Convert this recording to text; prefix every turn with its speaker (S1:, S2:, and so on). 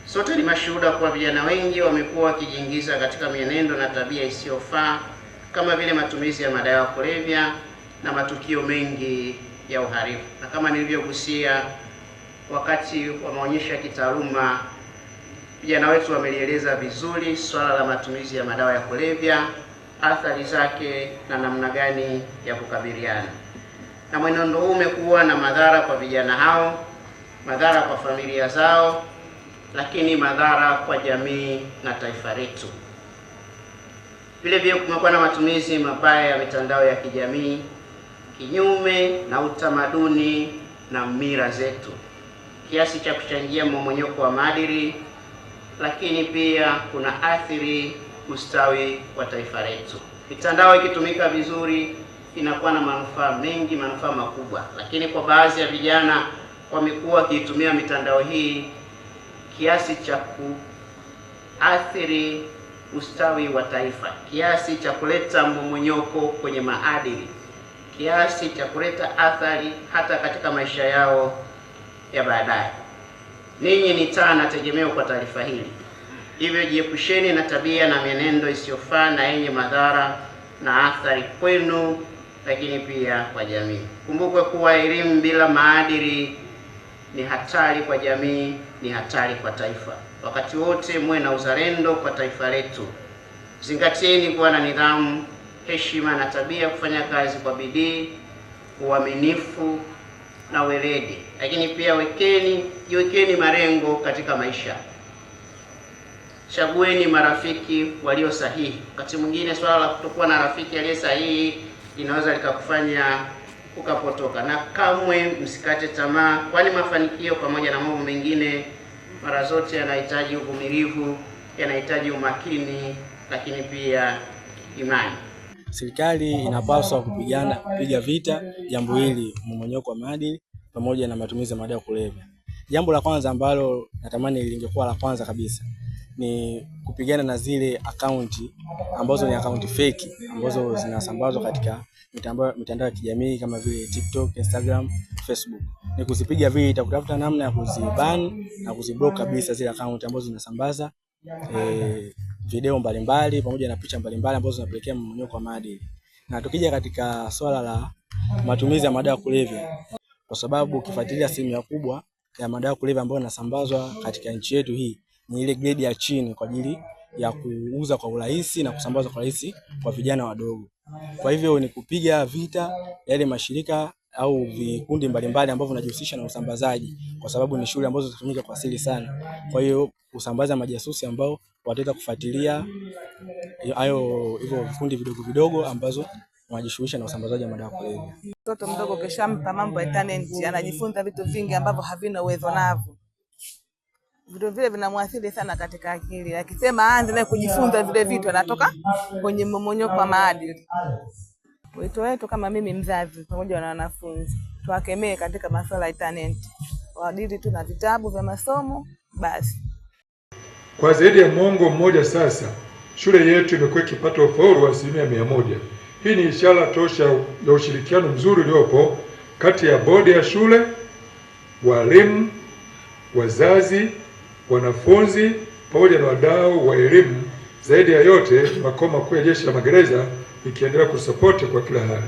S1: Sote ni mashuhuda kuwa vijana wengi wamekuwa wakijiingiza katika mienendo na tabia isiyofaa kama vile matumizi ya madawa ya kulevya na matukio mengi ya uhalifu. Na kama nilivyogusia wakati wa maonyesho ya kitaaluma, vijana wetu wamelieleza vizuri swala la matumizi ya madawa ya kulevya, athari zake na namna gani ya kukabiliana na mwenendo huu. Umekuwa na madhara kwa vijana hao, madhara kwa familia zao, lakini madhara kwa jamii na taifa letu. Vile vile kumekuwa na matumizi mabaya ya mitandao ya kijamii kinyume na utamaduni na mila zetu, kiasi cha kuchangia mmomonyoko wa maadili, lakini pia kuna athiri ustawi wa taifa letu. Mitandao ikitumika vizuri inakuwa na manufaa mengi, manufaa makubwa, lakini kwa baadhi ya vijana wamekuwa wakiitumia mitandao hii kiasi cha kuathiri ustawi wa taifa, kiasi cha kuleta mmomonyoko kwenye maadili, kiasi cha kuleta athari hata katika maisha yao ya baadaye. Ninyi ni taa na tegemeo kwa taifa hili, hivyo jiepusheni na tabia na mienendo isiyofaa na yenye madhara na athari kwenu, lakini pia kwa jamii. Kumbukwe kuwa elimu bila maadili ni hatari kwa jamii, ni hatari kwa taifa. Wakati wote muwe na uzalendo kwa taifa letu. Zingatieni kuwa na nidhamu, heshima na tabia, kufanya kazi kwa bidii, uaminifu na weledi. Lakini pia jiwekeni malengo katika maisha. Chagueni marafiki walio sahihi. Wakati mwingine swala la kutokuwa na rafiki aliye sahihi linaweza likakufanya ukapotoka. Na kamwe msikate tamaa, kwani mafanikio pamoja na mambo mengine mara zote yanahitaji uvumilivu, yanahitaji umakini, lakini pia imani.
S2: Serikali inapaswa kupigana kupiga vita jambo hili, mmomonyoko wa maadili pamoja na matumizi ya madawa ya kulevya. Jambo la kwanza ambalo natamani lingekuwa la kwanza kabisa ni kupigana na zile akaunti ambazo ni akaunti feki ambazo zinasambazwa katika mitandao ya kijamii kama vile TikTok, Instagram, Facebook. Ni kuzipiga vita, kutafuta namna ya kuziban na kuziblock kabisa zile akaunti ambazo zinasambaza video mbalimbali pamoja na picha mbalimbali ambazo zinapelekea mmomonyoko wa maadili. Na tukija katika swala la matumizi ya madawa ya kulevya, kwa sababu ukifuatilia asilimia kubwa ya madawa ya kulevya ambayo yanasambazwa katika nchi yetu hii ni ile grade ya chini kwa ajili ya kuuza kwa urahisi na kusambazwa kwa urahisi kwa vijana wadogo. Kwa hivyo ni kupiga vita yale mashirika au vikundi mbalimbali ambavyo vinajihusisha na usambazaji, kwa sababu ni shughuli ambazo zinatumika kwa siri sana. Kwa hiyo kusambaza majasusi ambao wataweza kufuatilia hayo hivyo vikundi vidogo vidogo ambazo wanajishughulisha na usambazaji wa madawa ya kulevya.
S3: Mtoto mdogo ukishampa mambo ya talent, anajifunza vitu vingi ambavyo havina uwezo navyo. Vitu vile vinamwathiri sana katika akili. Akisema aanze naye kujifunza vile vitu, anatoka kwenye mmomonyoko wa maadili. Wito wetu kama mimi mzazi pamoja na wanafunzi, tuwakemee katika masuala ya talent, waadili tu na vitabu vya masomo basi.
S4: Kwa zaidi ya mwongo mmoja sasa, shule yetu imekuwa ikipata ufaulu wa 100%. Hii ni ishara tosha ya ushirikiano mzuri uliopo kati ya bodi ya shule, walimu, wazazi, wanafunzi pamoja na wadau wa elimu. Zaidi ya yote, makao makuu ya Jeshi la Magereza ikiendelea kusapoti kwa kila hali.